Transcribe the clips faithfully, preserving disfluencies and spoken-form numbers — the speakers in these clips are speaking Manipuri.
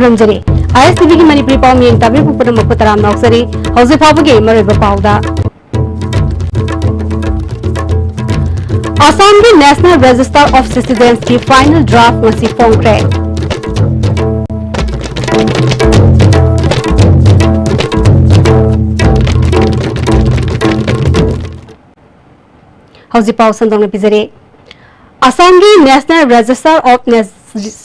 ꯈꯨꯔꯨꯝꯖꯔꯤ꯫ ꯑꯥꯏ ꯑꯦꯁ ꯇꯤ ꯚꯤꯒꯤ ꯃꯅꯤꯄꯨꯔꯤ ꯄꯥꯎ ꯃꯤꯌꯦꯡ ꯇꯥꯕꯤꯔꯤꯕ ꯄꯨꯝꯅꯃꯛꯄꯨ ꯇꯔꯥꯝꯅ ꯑꯣꯛꯆꯔꯤ꯫ ꯍꯧꯖꯤꯛ ꯐꯥꯎꯕꯒꯤ ꯃꯔꯨꯑꯣꯏꯕ ꯄꯥꯎꯗ, ꯑꯁꯥꯝꯒꯤ National Register of Citizensꯀꯤ final draft ꯉꯁꯤ ꯐꯣꯡꯈ꯭ꯔꯦ꯫ ꯍꯧꯖꯤꯛ ꯄꯥꯎ ꯁꯟꯗꯣꯛꯅ ꯄꯤꯖꯔꯤ꯫ ꯑꯁꯥꯝꯒꯤ National Register of Nas-,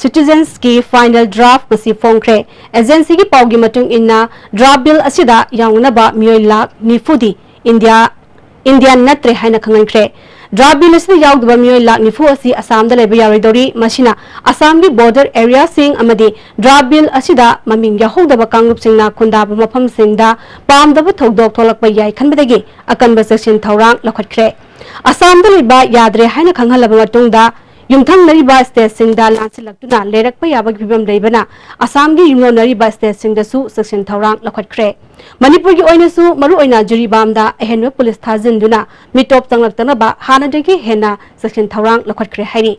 Citizensꯀꯤ final draft ꯉꯁꯤ ꯐꯣꯡꯈ꯭ꯔꯦ꯫ Agencyꯒꯤ ꯄꯥꯎꯒꯤ ꯃꯇꯨꯡ ꯏꯟꯅ, draft bill ꯑꯁꯤꯗ ꯌꯥꯎꯅꯅꯕ ꯃꯤꯑꯣꯏ ꯂꯥꯈ ꯅꯤꯐꯨꯗꯤ ꯏꯟꯗꯤꯌꯥ, Indian ꯅꯠꯇ꯭ꯔꯦ ꯍꯥꯏꯅ ꯈꯪꯍꯟꯈ꯭ꯔꯦ꯫ Draft bill ꯑꯁꯤꯗ ꯌꯥꯎꯗꯕ ꯃꯤꯑꯣꯏ ꯂꯥꯈ ꯅꯤꯐꯨ ꯑꯁꯤ ꯑꯁꯥꯝꯗ ꯂꯩꯕ ꯌꯥꯔꯣꯏꯗꯧꯔꯤ꯫ ꯃꯁꯤꯅ ꯑꯁꯥꯝꯒꯤ border areaꯁꯤꯡ ꯑꯃꯗꯤ draft bill ꯑꯁꯤꯗ ꯃꯃꯤꯡ ꯌꯥꯎꯍꯧꯗꯕ ꯀꯥꯡꯂꯨꯞꯁꯤꯡꯅ ꯈꯨꯟꯗꯥꯕ ꯃꯐꯝꯁꯤꯡꯗ ꯄꯥꯝꯗꯕ ꯊꯧꯗꯣꯛ ꯊꯣꯛꯂꯛꯄ ꯌꯥꯏ ꯈꯟꯕꯗꯒꯤ ꯑꯀꯟꯕ ꯆꯦꯛꯁꯤꯟ ꯊꯧꯔꯥꯡ ꯂꯧꯈꯠꯈ꯭ꯔꯦ꯫ ꯑꯁꯥꯝꯗ ꯂꯩꯕ ꯌꯥꯗ꯭ꯔꯦ ꯍꯥꯏꯅ ꯈꯪꯍꯜꯂꯕ ꯃꯇꯨꯡꯗ, ꯌꯨꯝꯊꯪꯅꯔꯤꯕ stateꯁꯤꯡꯗ ꯂꯥꯟꯁꯤꯜꯂꯛꯇꯨꯅ ꯂꯩꯔꯛꯄ ꯌꯥꯕꯒꯤ ꯐꯤꯕꯝ ꯂꯩꯕꯅ, ꯑꯁꯥꯝꯒꯤ ꯌꯨꯝꯂꯣꯟꯅꯔꯤꯕ stateꯁꯤꯡꯗꯁꯨ ꯆꯦꯛꯁꯤꯟ ꯊꯧꯔꯥꯡ ꯂꯧꯈꯠꯈ꯭ꯔꯦ꯫ ꯃꯅꯤꯄꯨꯔꯒꯤ ꯑꯣꯏꯅꯁꯨ ꯃꯔꯨꯑꯣꯏꯅ ꯖꯤꯔꯤꯕꯥꯝꯗ ꯑꯍꯦꯟꯕ police ꯊꯥꯖꯤꯟꯗꯨꯅ ꯃꯤꯇꯣꯞ ꯆꯪꯂꯛꯇꯅꯕ ꯍꯥꯟꯅꯗꯒꯤ ꯍꯦꯟꯅ ꯆꯦꯛꯁꯤꯟ ꯊꯧꯔꯥꯡ ꯂꯧꯈꯠꯈ꯭ꯔꯦ ꯍꯥꯏꯔꯤ꯫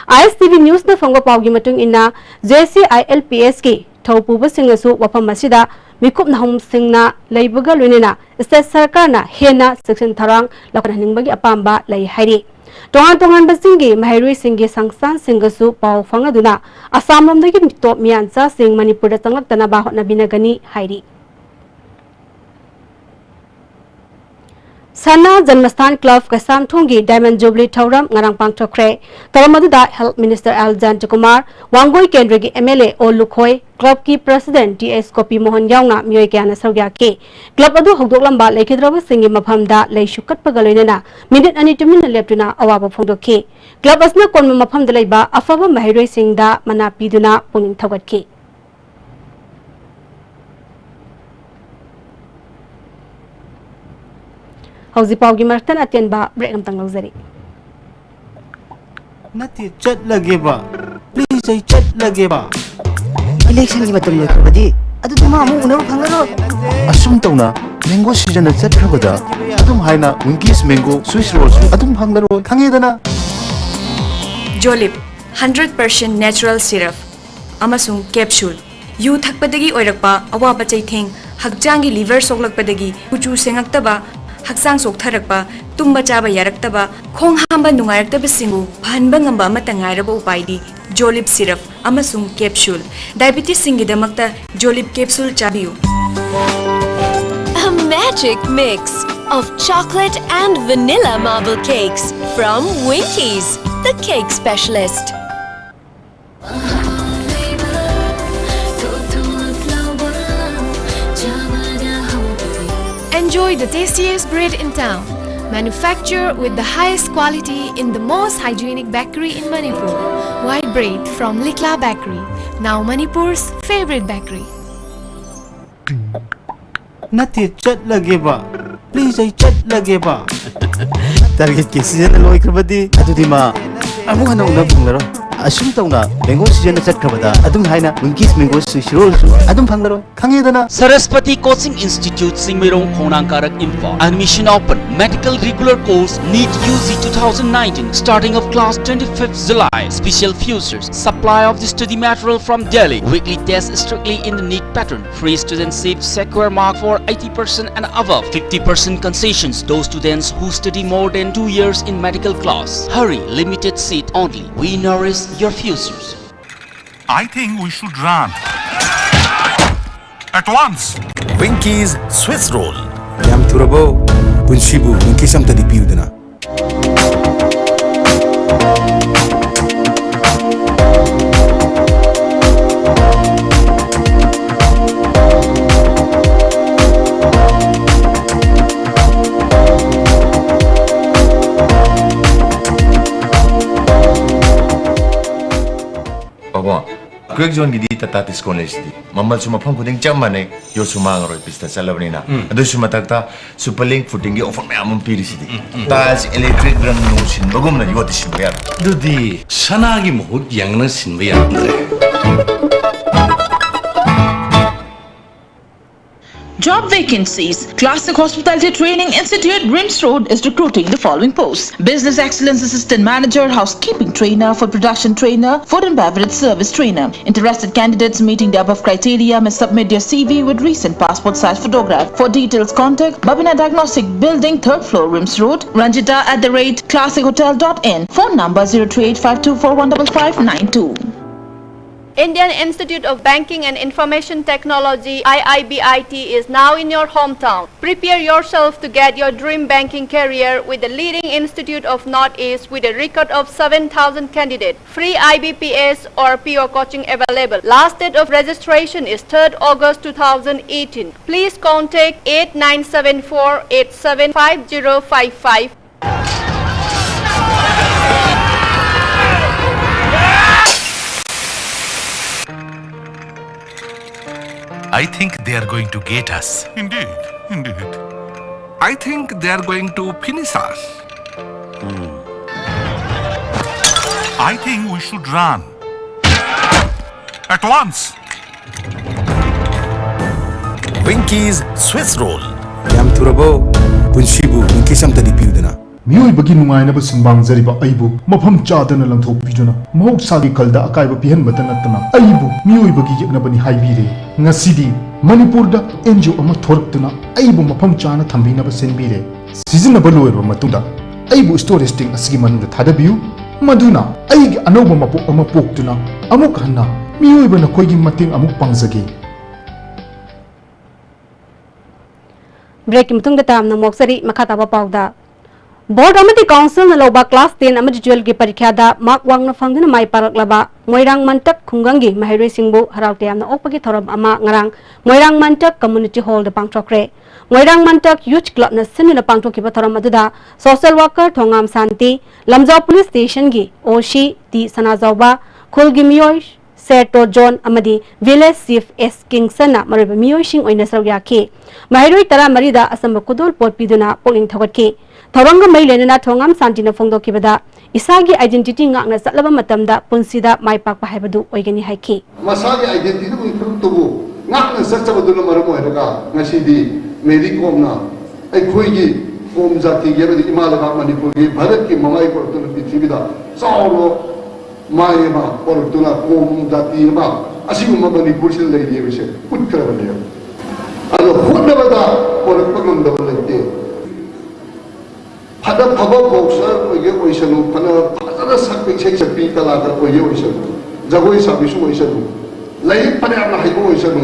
ꯑꯥꯏ ꯑꯦꯁ ꯇꯤ ꯚꯤ Newsꯅ ꯐꯪꯕ ꯄꯥꯎꯒꯤ ꯃꯇꯨꯡ ꯏꯟꯅ, J C I L P ꯑꯦꯁꯀꯤ ꯊꯧ ꯄꯨꯕꯁꯤꯡꯅꯁꯨ ꯋꯥꯐꯝ ꯑꯁꯤꯗ ꯃꯤꯀꯨꯞ ꯅꯍꯨꯝꯁꯤꯡꯅ ꯂꯩꯕꯒ ꯂꯣꯏꯅꯅ state ꯁꯔꯀꯥꯔꯅ ꯍꯦꯟꯅ ꯆꯦꯛꯁꯤꯟ ꯊꯧꯔꯥꯡ ꯂꯧꯈꯠꯍꯟꯅꯤꯡꯕꯒꯤ ꯑꯄꯥꯝꯕ ꯂꯩ ꯍꯥꯏꯔꯤ꯫ ꯇꯣꯉꯥꯟ ꯇꯣꯉꯥꯟꯕꯁꯤꯡꯒꯤ ꯃꯍꯩꯔꯣꯏꯁꯤꯡꯒꯤ ꯁꯪꯁꯊꯥꯟꯁꯤꯡꯒꯁꯨ ꯄꯥꯎ ꯐꯥꯎꯅꯗꯨꯅ ꯑꯁꯥꯝ ꯂꯣꯝꯗꯒꯤ ꯃꯤꯇꯣꯞ ꯃꯤꯌꯥꯟꯆꯥꯁꯤꯡ ꯃꯅꯤꯄꯨꯔꯗ ꯆꯪꯂꯛꯇꯅꯕ ꯍꯣꯠꯅꯕꯤꯅꯒꯅꯤ ꯍꯥꯏꯔꯤ꯫ ꯁꯅꯥ ꯖꯟꯃꯁꯊꯥꯟ club ꯀꯩꯁꯥꯝꯊꯣꯡꯒꯤ Diamond Jubilee ꯊꯧꯔꯝ ꯉꯔꯥꯡ ꯄꯥꯡꯊꯣꯛꯈ꯭ꯔꯦ꯫ ꯊꯧꯔꯝ ꯑꯗꯨꯗ Health Minister ꯑꯦꯜ ꯖꯌꯟꯇꯀꯨꯃꯥꯔ, ꯋꯥꯡꯒꯣꯏ ꯀꯦꯟꯗ꯭ꯔꯒꯤ ꯑꯦꯝ ꯑꯦꯜ ꯑꯦ ꯑꯣ ꯂꯨꯈꯣꯏ, clubꯀꯤ president ꯇꯤ ꯑꯦꯁ ꯒꯣꯄꯤꯃꯣꯍꯟ ꯌꯥꯎꯅ ꯃꯤꯑꯣꯏ ꯀꯌꯥꯅ ꯁꯔꯨꯛ ꯌꯥꯈꯤ꯫ Club ꯑꯗꯨ ꯍꯧꯗꯣꯛꯂꯝꯕ ꯂꯩꯈꯤꯗ꯭ꯔꯕꯁꯤꯡꯒꯤ ꯃꯐꯝꯗ ꯂꯩꯁꯨ ꯀꯠꯄꯒ ꯂꯣꯏꯅꯅ ꯃꯤꯅꯤꯠ ꯑꯅꯤ ꯇꯨꯃꯤꯟꯅ ꯂꯦꯞꯇꯨꯅ ꯑꯋꯥꯕ ꯐꯣꯡꯗꯣꯛꯈꯤ꯫ Club ꯑꯁꯤꯅ ꯀꯣꯟꯕ ꯃꯐꯝꯗ ꯂꯩꯕ ꯑꯐꯕ ꯃꯍꯩꯔꯣꯏꯁꯤꯡꯗ ꯃꯅꯥ ꯄꯤꯗꯨꯅ ꯄꯨꯛꯅꯤꯡ ꯊꯧꯒꯠꯈꯤ꯫ ꯍꯧꯖꯤꯛ ꯄꯥꯎꯒꯤ ꯃꯔꯛꯇꯅ ꯑꯇꯦꯟꯕ break ꯑꯃꯇꯪ ꯂꯧꯖꯔꯤ꯫ ꯅꯠꯇꯦ, ꯆꯠꯂꯒꯦꯕ꯫ Please, ꯑꯩ ꯆꯠꯂꯒꯦꯕ꯫ Electionꯒꯤ ꯃꯇꯝ ꯂꯣꯏꯈ꯭ꯔꯕꯗꯤ ꯑꯗꯨꯗꯤ ꯃꯥ ꯑꯃꯨꯛ ꯎꯅꯕ ꯐꯪꯉꯔꯣꯏ꯫ ꯑꯁꯨꯝ ꯇꯧꯅ mango seasonꯅ ꯆꯠꯈ꯭ꯔꯕꯗ ꯑꯗꯨꯝ ꯍꯥꯏꯅ Winkies mango swiss rollꯁꯨ ꯑꯗꯨꯝ ꯐꯪꯂꯔꯣꯏ꯫ ꯈꯪꯉꯦꯗꯅ? Jolib, hundred percent natural syrup ꯑꯃꯁꯨꯡ capsule, ꯌꯨ ꯊꯛꯄꯗꯒꯤ ꯑꯣꯏꯔꯛꯄ ꯑꯋꯥꯕ ꯆꯩꯊꯦꯡ, ꯍꯛꯆꯥꯡꯒꯤ ꯂꯤꯚꯔ ꯁꯣꯛꯂꯛꯄꯗꯒꯤ ꯀꯨꯆꯨ ꯁꯦꯡꯉꯛꯇꯕ, ꯍꯛꯆꯥꯡ ꯆꯣꯛꯊꯔꯛꯄ, ꯇꯨꯝꯕ ꯆꯥꯕ ꯌꯥꯔꯛꯇꯕ, ꯈꯣꯡ ꯍꯥꯝꯕ ꯅꯨꯡꯉꯥꯏꯔꯛꯇꯕꯁꯤꯡꯕꯨ ꯐꯍꯟꯕ ꯉꯝꯕ ꯑꯃꯠꯇ ꯉꯥꯏꯔꯕ ꯎꯄꯥꯏꯗꯤ ꯖꯣꯂꯤꯞ ꯁꯤꯔꯞ ꯑꯃꯁꯨꯡ ꯀꯦꯞꯁꯨꯜ꯫ ꯗꯥꯏꯕꯤꯇꯤꯁꯁꯤꯡꯒꯤꯗꯃꯛꯇ ꯖꯣꯂꯤꯞ ꯀꯦꯞꯁꯨꯜ ꯆꯥꯕꯤꯌꯨ꯫ A magic mix of chocolate and vanilla marble cakes from Winkies, the cake specialist. Enjoy the tastiest bread in town. Manufactured with the highest quality in the most hygienic bakery in Manipur. White bread from Likla Bakery, now Manipur's favorite bakery. ꯅꯠꯇꯦ, ꯆꯠꯂꯒꯦꯕ꯫ ꯄ꯭ꯂꯤꯖ, ꯑꯩ ꯆꯠꯂꯒꯦꯕ꯫ ꯇꯥꯔꯒꯦꯠꯀꯤ ꯁꯤꯖꯟ ꯂꯣꯏꯈ꯭ꯔꯕꯗꯤ ꯑꯗꯨꯗꯤ ꯃꯥ ꯑꯃꯨꯛ ꯍꯟꯅ ꯎꯅꯕ ꯐꯪꯂꯔꯣꯏ꯫ ꯑꯁꯨꯝ ꯇꯧꯅ ꯃꯦꯡꯒꯣ ꯁꯤꯖꯟꯅ ꯆꯠꯈ꯭ꯔꯕꯗ ꯑꯗꯨꯝ ꯍꯥꯏꯅ ꯋꯤꯡꯀꯤꯁ ꯃꯦꯡꯒꯣ ꯁ꯭ꯋꯤꯁ ꯔꯣꯜꯁꯨ ꯑꯗꯨꯝ ꯐꯪꯂꯔꯣꯏ꯫ ꯈꯪꯉꯦꯗꯅ? Saraswati Coaching Institute, Singmeirong, Khongnang Karak, Imphal. Admission open. Medical regular course, NEET U G two thousand nineteen, starting of class twenty-fifth July. Special futures, supply of the study material from Delhi. Weekly test strictly in the NEET pattern. Free students save secure mark for eighty percent and above. Fifty percent concessions, those students who study more than two years in medical class. Hurry, limited seat only. We nourish your futures. I think we should run. At once. Winkies Swiss Roll. ꯌꯥꯝ ꯊꯨꯔꯕꯣ? ꯄꯨꯟꯁꯤꯕꯨ ꯋꯤꯡꯀꯤꯁ ꯑꯝꯇꯗꯤ ꯄꯤꯌꯨꯗꯅ꯫ ꯄꯥꯕꯨꯡ, ꯀ꯭ꯔꯦꯛ ꯖꯣꯟꯒꯤꯗꯤ ꯇꯥꯇꯥ ꯗꯤꯁꯀꯥꯎꯟ ꯂꯩꯁꯤꯗꯤ꯫ ꯃꯃꯜꯁꯨ ꯃꯐꯝ ꯈꯨꯗꯤꯡ ꯆꯞ ꯃꯥꯟꯅꯩ, ꯌꯣꯠꯁꯨ ꯃꯥꯡꯉꯔꯣꯏ, ꯄꯤꯁꯇ ꯆꯠꯂꯕꯅꯤꯅ꯫ ꯑꯗꯨꯁꯨ ꯃꯊꯛꯇ ꯁꯨꯄꯔ ꯂꯤꯡ ꯐꯨꯇꯤꯡꯒꯤ ꯑꯣꯐꯔ ꯃꯌꯥꯝ ꯑꯃ ꯄꯤꯔꯤꯁꯤꯗꯤ꯫ ꯇꯥꯏꯜꯁ ꯏꯂꯦꯛꯇ꯭ꯔꯤꯛ ꯔꯪ ꯅꯨꯡ ꯁꯤꯟꯕꯒꯨꯝꯅ ꯌꯣꯠꯇꯤ ꯁꯤꯟꯕ ꯌꯥꯔꯣꯏ꯫ ꯑꯗꯨꯗꯤ ꯁꯅꯥꯒꯤ ꯃꯍꯨꯠ ꯌꯦꯡꯅ ꯁꯤꯟꯕ ꯌꯥꯔꯝꯗ꯭ꯔꯦ꯫ Job vacancies. Classic Hospitality Training Institute, RIMS Road, is recruiting the following posts: Business Excellence Assistant Manager, Housekeeping Trainer, Food Production Trainer, Food and Beverage Service Trainer. Interested candidates meeting the above criteria may submit their C V with recent passport size photograph. For details, contact Babina Diagnostic Building, third floor, RIMS Road, Ranjita at the rate classic hotel dot in. Phone number zero three eight five two four one five five nine two. Indian Institute of Banking and Information Technology, I I B I T, is now in your hometown. Prepare yourself to get your dream banking career with the leading institute of Northeast with a record of seven thousand candidates. Free I B P S or P O coaching available. Last date of registration is third August two thousand eighteen. Please contact eight nine seven four eight seven five zero five five. I think they are going to get us. Indeed, indeed. I think they are going to finish us. I think we should run. At once. Winky's Swiss Roll. ꯌꯥꯝ ꯊꯨꯔꯕꯣ? ꯄꯨꯟꯁꯤꯕꯨ ꯅꯨꯡꯀꯤꯁ ꯑꯝꯇꯗꯤ ꯄꯤꯌꯨꯗꯅ꯫ ꯃꯤꯑꯣꯏꯕꯒꯤ ꯅꯨꯡꯉꯥꯏꯅꯕ ꯁꯨꯝꯕꯥꯡꯖꯔꯤꯕ ꯑꯩꯕꯨ ꯃꯐꯝ ꯆꯥꯗꯅ ꯂꯪꯊꯣꯛꯄꯤꯗꯨꯅ ꯃꯍꯧꯁꯥꯒꯤ ꯈꯜꯗ ꯑꯀꯥꯏꯕ ꯄꯤꯍꯟꯕꯇ ꯅꯠꯇꯅ ꯑꯩꯕꯨ ꯃꯤꯑꯣꯏꯕꯒꯤ ꯌꯦꯛꯅꯕꯅꯤ ꯍꯥꯏꯕꯤꯔꯦ꯫ ꯉꯁꯤꯗꯤ ꯃꯅꯤꯄꯨꯔꯗ ꯑꯦꯟ ꯖꯤ ꯑꯣ ꯑꯃ ꯊꯣꯔꯛꯇꯨꯅ ꯑꯩꯕꯨ ꯃꯐꯝ ꯆꯥꯅ ꯊꯝꯕꯤꯅꯕ ꯁꯤꯟꯕꯤꯔꯦ꯫ ꯁꯤꯖꯤꯟꯅꯕ ꯂꯣꯏꯔꯕ ꯃꯇꯨꯡꯗ ꯑꯩꯕꯨ ꯁ꯭ꯇꯣꯔꯦꯖ ꯇꯦꯡ ꯑꯁꯤꯒꯤ ꯃꯅꯨꯡꯗ ꯊꯥꯗꯕꯤꯌꯨ, ꯃꯗꯨꯅ ꯑꯩꯒꯤ ꯑꯅꯧꯕ ꯃꯄꯣꯛ ꯑꯃ ꯄꯣꯛꯇꯨꯅ ꯑꯃꯨꯛ ꯍꯟꯅ ꯃꯤꯑꯣꯏꯕ ꯅꯈꯣꯏꯒꯤ ꯃꯇꯦꯡ ꯑꯃꯨꯛ ꯄꯥꯡꯖꯒꯦ꯫ ꯕ꯭ꯔꯦꯛꯀꯤ ꯃꯇꯨꯡꯗ ꯇꯥꯝꯅ ꯃꯣꯛꯆꯔꯤ꯫ ꯃꯈꯥ ꯇꯥꯕ ꯄꯥꯎꯗ, ꯕꯣꯔꯗ ꯑꯃꯗꯤ ꯀꯥꯎꯟꯁꯤꯜꯅ ꯂꯧꯕ ꯀ꯭ꯂꯥꯁ ꯇꯦꯟ ꯑꯃꯗꯤ ꯇꯨꯋꯦꯜꯐꯀꯤ ꯄꯔꯤꯈ꯭ꯌꯥꯗ ꯃꯥꯔꯛ ꯋꯥꯡꯅ ꯐꯪꯗꯨꯅ ꯃꯥꯏ ꯄꯥꯛꯂꯛꯂꯕ ꯃꯣꯏꯔꯥꯡ ꯃꯟꯇꯛ ꯈꯨꯡꯒꯪꯒꯤ ꯃꯍꯩꯔꯣꯏꯁꯤꯡꯕꯨ ꯍꯔꯥꯎ ꯇꯌꯥꯝꯅ ꯑꯣꯛꯄꯒꯤ ꯊꯧꯔꯝ ꯑꯃ ꯉꯔꯥꯡ ꯃꯣꯏꯔꯥꯡ ꯃꯟꯇꯛ ꯀꯝꯃ꯭ꯌꯨꯅꯤꯇꯤ ꯍꯣꯜꯗ ꯄꯥꯡꯊꯣꯛꯈ꯭ꯔꯦ꯫ ꯃꯣꯏꯔꯥꯡ ꯃꯟꯇꯛ ꯌꯨꯊ ꯀ꯭ꯂꯕꯅ ꯁꯤꯟꯗꯨꯅ ꯄꯥꯡꯊꯣꯛꯈꯤꯕ ꯊꯧꯔꯝ ꯑꯗꯨꯗ ꯁꯣꯁꯦꯜ ꯋꯥꯔꯀꯔ ꯊꯣꯉꯥꯝ ꯁꯥꯟꯇꯤ, ꯂꯝꯖꯥꯎ ꯄꯨꯂꯤꯁ ꯁ꯭ꯇꯦꯁꯟꯒꯤ ꯑꯣ ꯁꯤ ꯇꯤ ꯁꯅꯥꯖꯥꯎꯕ, ꯈꯨꯜꯒꯤ ꯃꯤꯑꯣꯏ ꯁꯦꯇꯣ ꯖꯣꯟ ꯑꯃꯗꯤ ꯚꯤꯂꯦꯖ ꯆꯤꯐ ꯑꯦꯁ ꯀꯤꯡꯁꯟꯅ ꯃꯔꯨꯑꯣꯏꯕ ꯃꯤꯑꯣꯏꯁꯤꯡ ꯑꯣꯏꯅ ꯁꯔꯨꯛ ꯌꯥꯈꯤ꯫ ꯃꯍꯩꯔꯣꯏ ꯇꯔꯥꯃꯔꯤꯗ ꯑꯆꯝꯕ ꯈꯨꯗꯣꯜꯄꯣꯠ ꯄꯤꯗꯨꯅ ꯄꯨꯛꯅꯤꯡ ꯊꯧꯒꯠꯈꯤ꯫ ꯊꯧꯔꯝꯒ ꯃꯔꯤ ꯂꯩꯅꯅ ꯊꯣꯉꯥꯝ ꯁꯥꯟꯇꯤꯅ ꯐꯣꯡꯗꯣꯛꯈꯤꯕꯗ, ꯏꯁꯥꯒꯤ ꯑꯥꯏꯗꯦꯟꯇꯤꯇꯤ ꯉꯥꯛꯅ ꯆꯠꯂꯕ ꯃꯇꯝꯗ ꯄꯨꯟꯁꯤꯗ ꯃꯥꯏ ꯄꯥꯛꯄ ꯍꯥꯏꯕꯗꯨ ꯑꯣꯏꯒꯅꯤ ꯍꯥꯏꯈꯤ꯫ ꯃꯁꯥꯒꯤ ꯑꯥꯏꯗꯦꯟꯇꯤꯇꯤꯗꯨꯒꯤ ꯁꯔꯨꯛꯇꯨꯕꯨ ꯉꯥꯛꯅ ꯆꯠꯆꯕꯗꯨꯅ ꯃꯔꯝ ꯑꯣꯏꯔꯒ ꯉꯁꯤꯗꯤ ꯃꯦꯔꯤ ꯀꯣꯝꯅ ꯑꯩꯈꯣꯏꯒꯤ ꯀꯣꯝ ꯖꯥꯇꯤꯒꯤ ꯑꯃꯗꯤ ꯏꯃꯥ ꯂꯩꯕꯥꯛ ꯃꯅꯤꯄꯨꯔꯒꯤ ꯚꯥꯔꯠꯀꯤ ꯃꯃꯥꯏ ꯄꯨꯔꯛꯇꯨꯅ ꯄ꯭ꯔꯤꯊꯤꯕꯤꯗ ꯆꯥꯎꯔꯕ ꯃꯥꯏ ꯑꯃ ꯄꯨꯔꯛꯇꯨꯅ ꯀꯣꯝ ꯖꯥꯇꯤ ꯑꯃ ꯑꯁꯤꯒꯨꯝꯕ ꯃꯅꯤꯄꯨꯔꯁꯤꯗ ꯂꯩꯔꯤ ꯍꯥꯏꯕꯁꯦ ꯎꯠꯈ꯭ꯔꯕꯅꯦꯕ꯫ ꯑꯗꯣ ꯍꯣꯠꯅꯕꯗ ꯄꯨꯔꯛꯄ ꯉꯝꯗꯕ ꯂꯩꯇꯦ꯫ ꯐꯅ ꯐꯕ ꯕꯣꯛꯁꯔ ꯑꯣꯏꯒꯦ ꯑꯣꯏꯁꯅꯨ, ꯐꯅ ꯐꯖꯅ ꯁꯛꯄ ꯏꯁꯩ ꯁꯛꯄꯤ ꯀꯂꯥꯀꯥꯔ ꯑꯣꯏꯒꯦ ꯑꯣꯏꯁꯅꯨ, ꯖꯒꯣꯏ ꯁꯥꯕꯤꯁꯨ ꯑꯣꯏꯁꯅꯨ, ꯂꯥꯏꯔꯤꯛ ꯐꯅꯌꯥꯝꯅ ꯍꯩꯕ ꯑꯣꯏꯁꯅꯨ,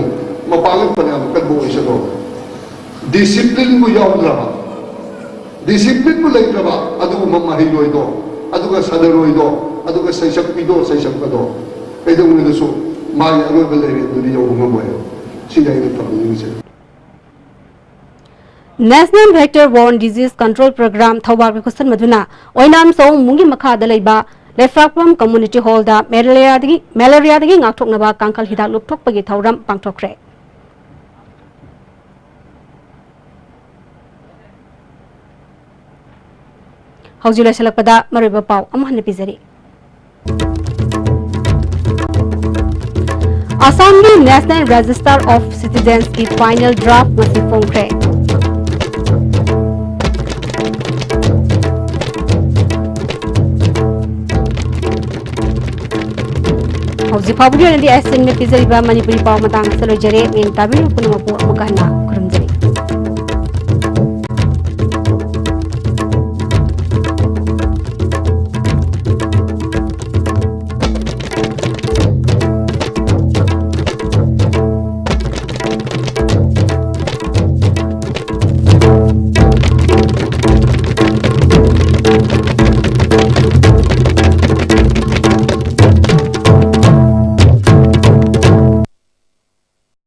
ꯃꯄꯥꯡꯒꯜ ꯐꯅꯌꯥꯝꯅ ꯀꯟꯕ ꯑꯣꯏꯁꯅꯨ, ꯗꯤꯁꯤꯄ꯭ꯂꯤꯟꯕꯨ ꯌꯥꯎꯗ꯭ꯔꯕ, ꯗꯤꯁꯤꯄ꯭ꯂꯤꯟꯕꯨ ꯂꯩꯇ꯭ꯔꯕ ꯑꯗꯨꯒꯨꯝꯕ ꯃꯍꯩꯔꯣꯏꯗꯣ, ꯑꯗꯨꯒ ꯁꯥꯟꯅꯔꯣꯏꯗꯣ, ꯑꯗꯨꯒ ꯁꯩꯁꯛꯄꯤꯗꯣ, ꯁꯩꯁꯛꯄꯗꯣ ꯀꯩꯗꯧꯅꯨꯡꯗꯁꯨ ꯃꯥꯒꯤ ꯑꯔꯣꯏꯕ ꯂꯩꯔꯦꯟꯗꯨꯗꯤ ꯌꯧꯕ ꯉꯝꯃꯣꯏ꯫ ꯁꯤꯅꯤ ꯑꯩꯅ ꯊꯝꯖꯅꯤꯡꯉꯤꯁꯦ꯫ National Vector Borne Disease Control Program ꯊꯧꯕꯥꯜꯒ ꯈꯨꯠꯁꯟꯅꯗꯨꯅ ꯑꯣꯏꯅꯥꯝ ꯁꯑꯣꯝꯕꯨꯡꯒꯤ ꯃꯈꯥꯗ ꯂꯩꯕ ꯂꯩꯐ꯭ꯔꯥꯛꯄꯝ Community Hallꯗ ꯃꯦꯂꯦꯔꯤꯌꯥꯗꯒꯤ, ꯃꯦꯂꯦꯔꯤꯌꯥꯗꯒꯤ ꯉꯥꯛꯊꯣꯛꯅꯕ ꯀꯥꯡꯈꯜ ꯍꯤꯗꯥꯛ ꯂꯨꯞꯊꯣꯛꯄꯒꯤ ꯊꯧꯔꯝ ꯄꯥꯡꯊꯣꯛꯈ꯭ꯔꯦ꯫ ꯍꯧꯖꯤꯛ ꯂꯣꯏꯁꯤꯜꯂꯛꯄꯗ ꯃꯔꯨꯑꯣꯏꯕ ꯄꯥꯎ ꯑꯃꯨꯛ ꯍꯟꯅ ꯄꯤꯖꯔꯤ꯫ ꯑꯁꯥꯝꯒꯤ National Register of Citizensꯀꯤ final draft ꯉꯁꯤ ꯐꯣꯡꯈ꯭ꯔꯦ꯫ ꯍꯧꯖꯤꯛ ꯐꯥꯎꯕꯒꯤ ꯑꯣꯏꯅꯗꯤ ꯑꯩ ꯁꯤꯟꯅ ꯄꯤꯖꯔꯤꯕ ꯃꯅꯤꯄꯨꯔꯤ ꯄꯥꯎ ꯃꯇꯥꯡ ꯑꯁꯤꯗ ꯂꯣꯏꯖꯔꯦ꯫ ꯃꯤꯠꯌꯦꯡ ꯇꯥꯕꯤꯔꯤꯕ ꯄꯨꯝꯅꯃꯛꯄꯨ ꯑꯃꯨꯛꯀ ꯍꯟꯅ ꯈꯨꯔꯨꯝꯖꯔꯤ꯫